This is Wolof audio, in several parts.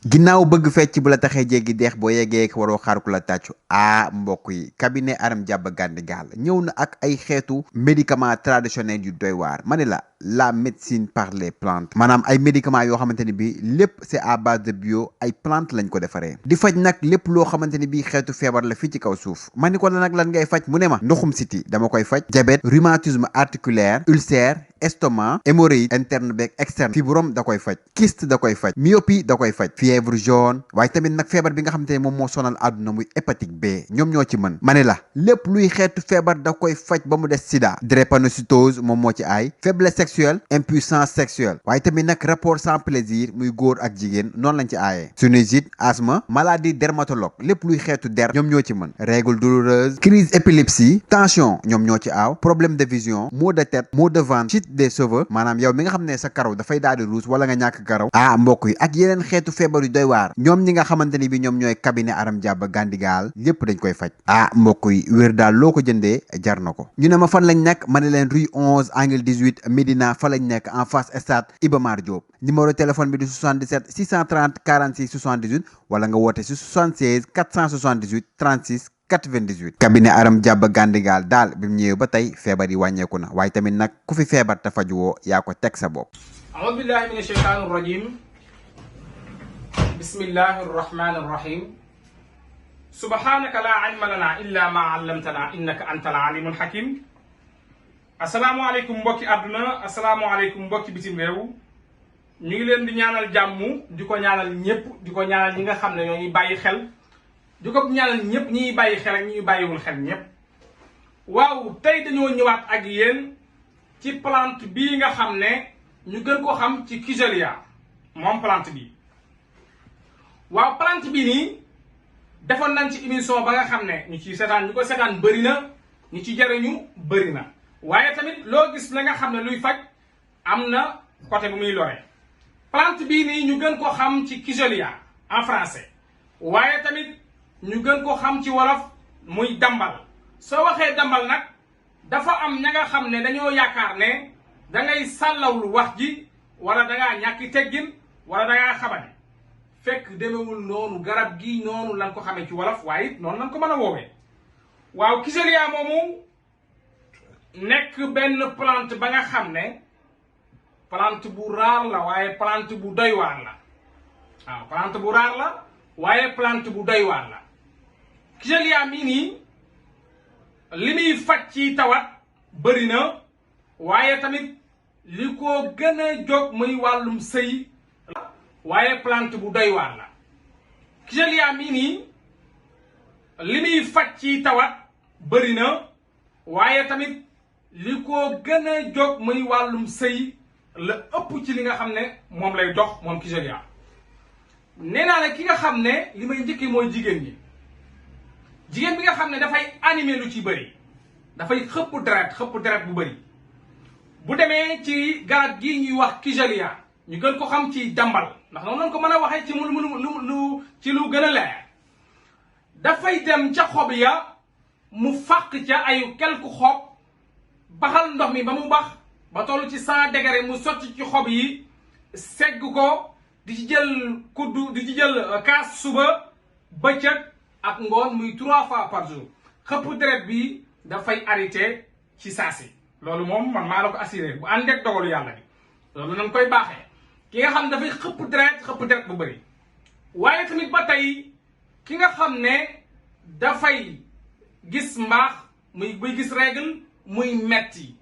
ginnaaw bëgg fecc bu la taxee jéggi deex boo yeggee ko waroo xaar ku la tàccu mbokk yi cabinet Aram Diaba Gandigal ñëw na ak ay xeetu médicament traditionnel yu doy waar ma ne la médecine par les plantes maanaam ay médicaments yoo xamante ni bi lépp c'est à base de bio ay plantes lañ ko defaree di faj nag lépp loo xamante ni bi xeetu feebar la fii ci kaw suuf ma ni ko la nag lan ngay faj mu ne ma ndoxum siti dama koy faj diabète rhumatisme articulaire ulcère estomac hémorroïde interne beeg externe fibrome da koy faj kyste da koy faj myopie da koy faj fièvre jaune waaye tamit nag feebar bi nga xamante ne moom moo sonal àdduna muy hépatique B ñoom ñoo ci mën ma ne la lépp luy xeetu feebar da koy faj ba mu des sida drépanocytose moom moo ci aay faiblesse sexuelle impuissance sexuelle waaye tamit nag rapport sans plaisir muy góor ak jigéen noonu lañ ci aayee sinusite asthme maladie dermatologue lépp luy xeetu der ñoom ñoo ci mën règle douloureuse crise épilepsie tension ñoom ñoo ci aaw problème de vision maux de tête maux de ventre des cheveux maanaam yow mi nga xam ne sa karaw dafay daal di ruus wala nga ñàkk karaw mbokk yi ak yeneen xeetu feebar yu doy waar ñoom ñi nga xamante ni bi ñoom ñooy cabinet Aram Diaba Gandigal lépp dañ koy faj mbokk yi wér daal loo ko jëndee jar na ko ñu ne ma fan lañ nekk ma ne leen rue 11 angle 18 Médina fa lañ nekk en face stade Iba Mar Diop numéro téléphone bi di 77 630 46 78 wala nga woote si 76 478 36 98 cabinet Aram Diaba Gandigal daal bi mu ñëwee ba tey feebar yi wàññeeku na waaye tamit nag ku fi feebar te faju woo yaa ko teg sa bopp a'uuzu billahi mina shaytaani rajim bismillahi rahmani rahim subhanaka la ilma lana illa ma allamtana innaka antal alimul hakim asalaamaaleykum mbokki àdduna asalaamaaleykum mbokki bitim réew ñu ngi leen di ñaanal jàmm di ko ñaanal ñëpp di ko ñaanal ñi nga xam ne ñoo ñuy bàyyi xel di ko ñaanal ñëpp ñi bàyyi xel ak ñi bàyyiwul xel ñëpp waaw tey dañoo ñëwaat ak yéen ci plante bii nga xam ne ñu gën ko xam ci kigelia moom plante bi waaw plante bi nii defoon nañ ci émission ba nga xam ne ñu ci seetaan ñu ko seetaan bëri na ñu ci jariñu bëri na waaye tamit loo gis na nga xam ne luy faj am na côté bu muy lore plante bii nii ñu gën ko xam ci kigelia en français waaye tamit ñu gën ko xam ci wolof muy dambal soo waxee dambal nag dafa am ña nga xam ne dañoo yaakaar ne dangay sàllawlu wax ji wala dangaa ñàkki teggin wala dangaa xabane fekk demewul noonu garab gi noonu lan ko xamee ci wolof waaye it noonu lan ko mën a woowee waaw kigelia moomu nekk benn plante ba nga xam ne plante bu raar la waaye plante bu doy waar la waaw plante bu raar la waaye plante bu doy waar la kigelia mii nii li muy faj ci tawat bëri na waaye tamit li ko gën a jóg muy wàllum sëy waaye plante bu doy waar la kigelia mii nii li muy faj ci tawat bëri na waaye tamit li ko gën a jóg muy wàllum sëy la ëpp ci li nga xam ne moom lay dox moom kigelia nee naa ne ki nga xam ne li may njëkkee mooy jigéen ñi jigéen bi nga xam ne dafay animé lu ci bëri dafay xëpp deret bu bëri bu demee ci garab gii ñuy wax kigelia ñu gën ko xam ci dambal ndax noonu lañ ko mën a waxee ci lu gën a leer dafay dem ca xob ya mu fàq ca ay quelques xob baxal ndox mi ba mu bax ba toll ci 100 degré mu sotti ci xob yi segg ko di ci jël kuddu di ci jël kaas suba bëccëg ak ngoon muy 3 fois par jour xëpp deret bi dafay arrêté ci saasi loolu moom man maa la ko assuré bu ànd ak dogalu yàlla bi loolu nañ koy baaxee ki nga xam ne dafay xëpp deret bu bëri waaye tamit ba tey ki nga xam ne dafay gis mbaax buy gis règle muy metti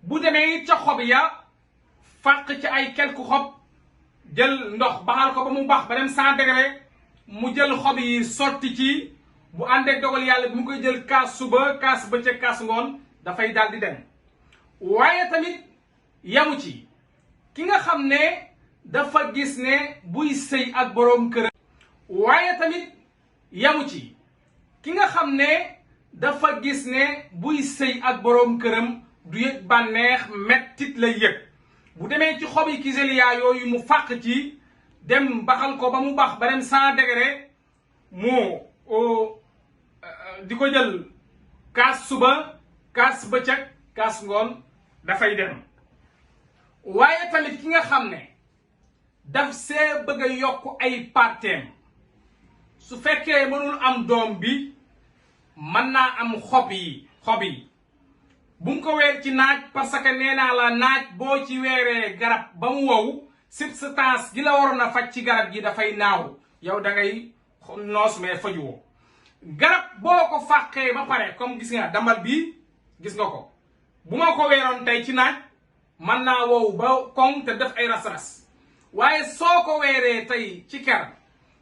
bu demee ca xob ya fàq ci ay quelques xob jël ndox baxal ko ba mu bax ba dem 100 degré mu jël xob yi sotti ci bu ànd ak dogal yàlla bi mu koy jël kaas suba kaas bëccëg kaas ngoon dafay daal di dem waaye tamit yamu ci ki nga xam ne dafa gis ne buy sëy ak boroom këram waaye tamit yamu ci ki nga xam ne dafa gis ne buy sëy ak boroom këram du yëg bànneex mettit lay yëg bu demee ci xobi kigelia yooyu mu fàq ci dem baxal ko ba mu bax ba dem 100 degré mu di ko jël kaas suba kaas bëccëg kaas ngoon dafay dem waaye tamit ki nga xam ne daf see bëgg a yokk ay parteem su fekkee mënul am doom bi mën naa am xob yi bu mu ko weer ci naaj parce que nee naa la naaj boo ci weeree garab ba mu wow substance gi la waroon a faj ci garab gi dafay naaw yow da ngay noos mais fajuwoo garab boo ko fàqee ba pare comme gis nga dambal bii gis nga ko bu ma ko weeroon tey ci naaj mën naa wow ba koŋ te def ay ras-ras waaye soo ko weeree tey ci ker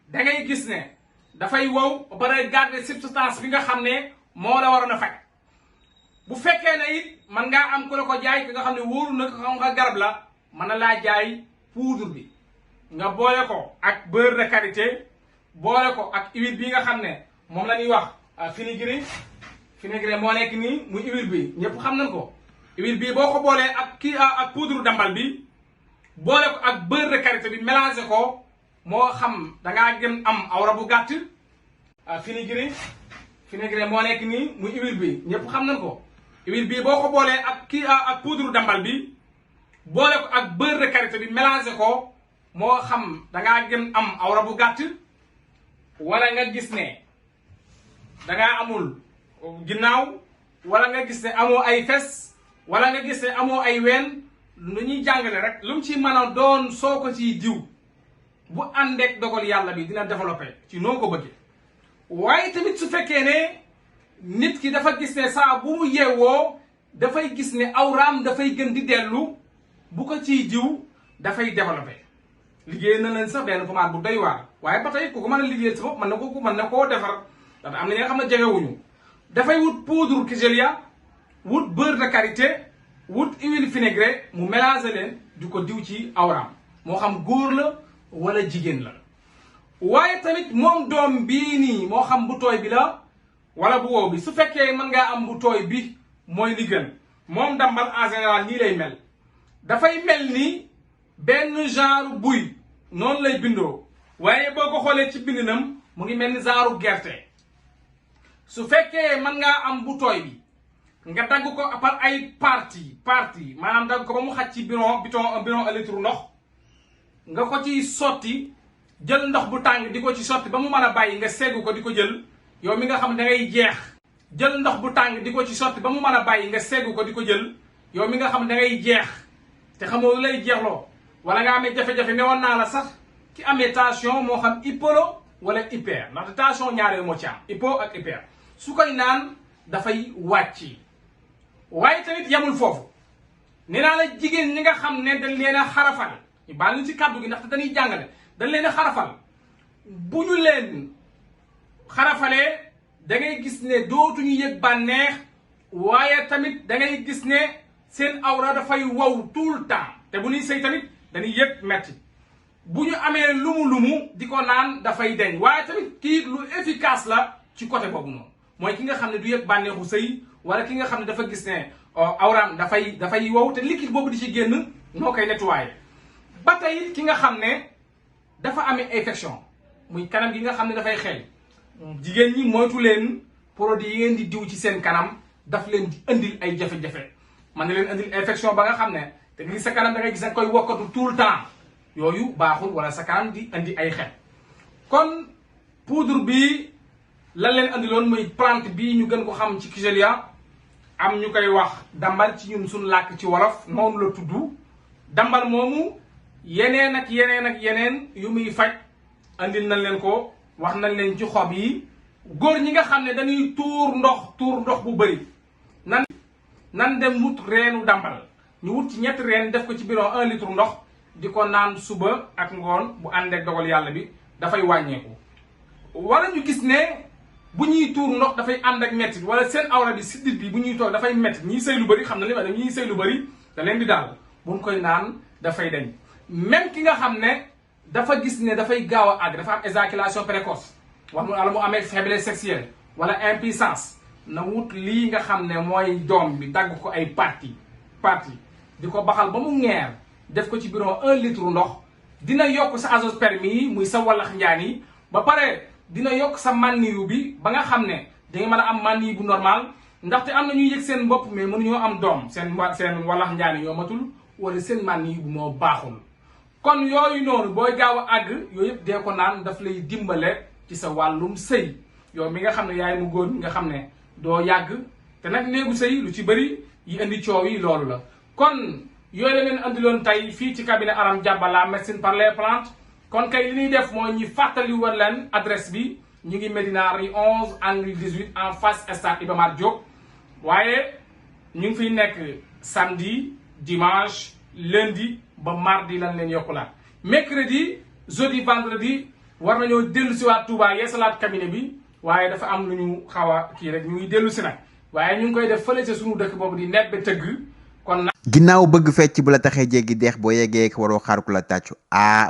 da ngay gis ne dafay wow ba pare garder substance bi nga xam ne moo la waroon a faj bu fekkee ne it man ngaa am ku la ko jaay ki nga xam ne wóoru na ko xam nga garab la mën na laa jaay poudre bi nga boole ko ak beurre de karité boole ko ak huile bi nga xam ne moom la ñuy wax fenugrec moo nekk nii muy huile bi ñëpp xam nañ ko huile bii boo ko boolee ak poudre dambal bi boole ko ak beurre de karité bi mélangé ko moo xam dangaa gën am awra bu gàtt fenugrec moo nekk nii muy huile bi ñëpp xam nañ ko huile bii boo ko boolee ak poudre dambal bi boole ko ak beurre de karité bi mélangé ko moo xam dangaa gën am awra bu gàtt wala nga gis ne dangaa amul ginnaaw wala nga gis ne amoo ay fes wala nga gis ne amoo ay ween lu ñuy jàngale rek lu mu ci mën a doon soo ko ciy diw bu àndeek dogal yàlla bi dina développé ci noo ko bëggee waaye tamit su fekkee ne nit ki dafa gis ne saa bu mu yeewoo dafay gis ne awraam dafay gën di dellu bu ko ciy diw dafay développé liggéey na leen sax benn pommade bu doy waar waaye ba tey ku ko mën a liggéey sa bopp mën na koo defar ndax am na ñi nga xam ne jegewuñu dafay wut poudre kigelia wut beurre de karité wut huile fenugrec mu mélanger leen di ko diw ci awraam moo xam góor la wala jigéen la waaye tamit moom doom bii nii moo xam bu tooy bi la wala bu wow bi su fekkee mën ngaa am bu tooy bi mooy li gën moom dambal en général nii lay mel dafay mel ni benn genre buy noonu lay bindoo waaye boo ko xoolee ci bindinam mu ngi mel ni genre gerte su fekkee mën ngaa am bu tooy bi nga dagg ko par ay partie maanaam dagg ko ba mu xaj ci bidon litre ndox nga ko ci sotti jël ndox bu tàng di ko ci sotti ba mu mën a bàyyi nga segg ko di ko jël yow mi nga xam ne da ngay jeex jël ndox bu tàng di ko ci sotti ba mu mën a bàyyi nga segg ko di ko jël yow mi nga xam ne da ngay jeex te xamoo lu lay jeexloo wala nga amee jafe-jafe newoon naa la sax ki amee tension moo xam hypo wala hyper ndaxte tension ñaaree moo ci am hypo ak hyper su koy naan dafay wàcc waaye tamit yamul foofu nee naa la jigéen ñi nga xam ne dañ leen a xarafal ñu baal ñu ci kàddu gi ndaxte dañuy jàngale dañ leen a xarafal bu ñu leen xarafalee da ngay gis ne dootuñu yëg bànneex waaye tamit da ngay gis ne seen awra dafay wow tout le temps te bu ñuy sëy tamit dañuy yëg metti bu ñu amee lumu di ko naan dafay deñ waaye tamit kii lu efficace la ci côté boobu noonu mooy ki nga xam ne du yëg bànneexu sëy wala ki nga xam ne dafa gis ne awraam dafay wow te liquide boobu di ci génn noo koy nettoyé ba tey ki nga xam ne dafa amee infection muy kanam gi nga xam ne dafay xeeñ jigéen ñi moytu leen produit yi ngeen di diw ci seen kanam daf leen di indil ay jafe-jafe man na leen indil infection ba nga xam ne te gis sa kanam da ngay gis nga koy wokkatu tout le temps yooyu baaxul wala sa kanam di indi ay xet kon poudre bi lan leen andiloon muy plante bi ñu gën ko xam ci kigelia am ñu koy wax dambal ci ñun suñ làkk ci wolof noonu la tudd dambal moomu yeneen ak yeneen yu muy faj andil nañ leen ko wax nañ leen ci xob yi góor ñi nga xam ne dañuy tuur ndox bu bëri nan dem wut reenu dambal ñu wut ci ñetti reen def ko ci bidon 1 litre ndox di ko naan suba ak ngoon bu ànd ak dogal yàlla bi dafay wàññeeku wala ñu gis ne bu ñuy tuur ndox dafay ànd ak metti wala seen awra bi siddit bi bu ñuy toog dafay metti ñiy sëy lu bëri xam na li ma ñiy sëy lu bëri da leen di daal bu ñu koy naan dafay dañ même ki nga xam ne dafa gis ne dafay gaaw a àgg dafa am éjaculation précoce wala mu amee faiblesse sexuelle wala impuissance na wut lii nga xam ne mooy doom bi dagg ko ay partie di ko baxal ba mu ngeer def ko ci bidon 1 litre ndox dina yokk sa azoospermie yi muy sa wallax njaan yi ba pare dina yokk sa mànniyu bi ba nga xam ne danga mën a am mànniyu bu normal ndaxte am na ñuy yëg seen bopp mais mënuñoo am doom seen wallax njaan yi ñoo matul wala seen mànniyu bu moo baaxul kon yooyu noonu booy gaaw a àgg yooyu yëpp dee ko naan daf lay dimbale ci sa wàllum sëy yow mi nga xam ne yaay mu góor mi nga xam ne doo yàgg te nag néegu sëy lu ci bëri yi indi coow yi loolu la. kon yooyu la leen andiloon tey fii ci cabinet Aram Diaba la médecine par les plantes kon kay li ñuy def mooy ñi fàttali woon leen adresse bi ñu ngi Médina rue 11 angle 18 en face stade Iba Mar Diop waaye ñu ngi fiy nekk samedi dimanche lundi ba mardi lan leen yokkulaat mercredi jeudi vendredi war nañoo dellu si waat Touba yeesalaat cabinet bi waaye dafa am lu ñu xaw a kii rek ñu ngi dellu si nag waaye ñu ngi koy def fële ca suñu dëkk boobu di nebbe tëgg kon ginnaaw bëgg fecc bu la taxee jéggi deex boo yeggee ko waroo xaar ku la tàccu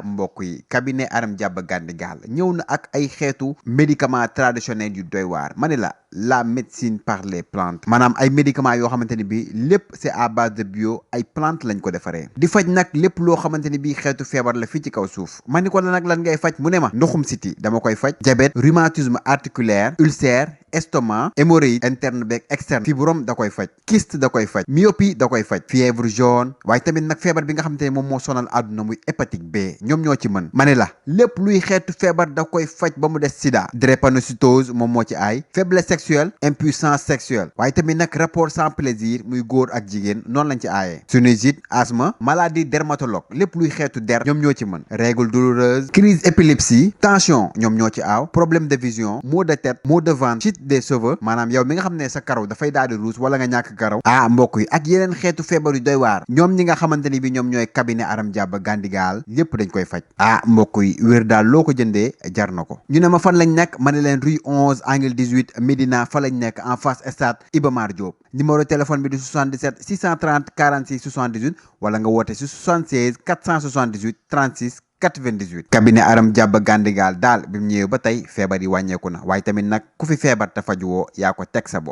mbokk yi cabinet Aram Diaba Gandigal ñëw na ak ay xeetu médicament traditionnel yu doy waar ma ne la médecine par les plantes maanaam ay médicaments yoo xamante ni bi lépp c'est à base de bio ay plantes lañ ko defaree di faj nag lépp loo xamante ni bi xeetu feebar la fii ci kaw suuf ma ni ko la nag lan ngay faj mu ne ma ndoxum siti dama koy faj diabète rhumatisme articulaire ulcère estomac hémorroïde interne beeg externe fibrome da koy faj kyste da koy faj myopie da koy faj fièvre jaune waaye tamit nag feebar bi nga xamante ne moom moo sonal àdduna muy hépatique B ñoom ñoo ci mën ma ne la lépp luy xeetu feebar da koy faj ba mu des sida drépanocytose moom moo ci aay faiblesse sexuelle impuissance sexuelle waaye tamit nag rapport sans plaisir muy góor ak jigéen noonu lañ ci aayee sinusite asthme maladie dermatologue lépp luy xeetu der ñoom ñoo ci mën règle douloureuse crise épilepsie tension ñoom ñoo ci aaw problème de vision maux de tête maux de ventre chute des cheveux maanaam yow mi nga xam ne sa karaw dafay daal di ruus wala nga ñàkk karaw mbokk yi ak yeneen xeetu feebar yu doy waar ñoom ñi nga xamante ni bi ñoom ñooy cabinet Aram Diaba Gandigal lépp dañ koy faj mbokk yi wér daal loo ko jëndee jar na ko ñu ne ma fan lañ nekk ma ne leen rue 11 angle 18 Médina fa lañ nekk en face stade Iba Mar Diop numéro téléphone bi di 77 630 46 78 wala nga woote si 76 478 36 98 cabinet Aram Diaba Gandigal daal bi mu ñëwee ba tey feebar yi wàññeeku na waaye tamit nag ku fi feebar te faju woo yaa ko teg sa bopp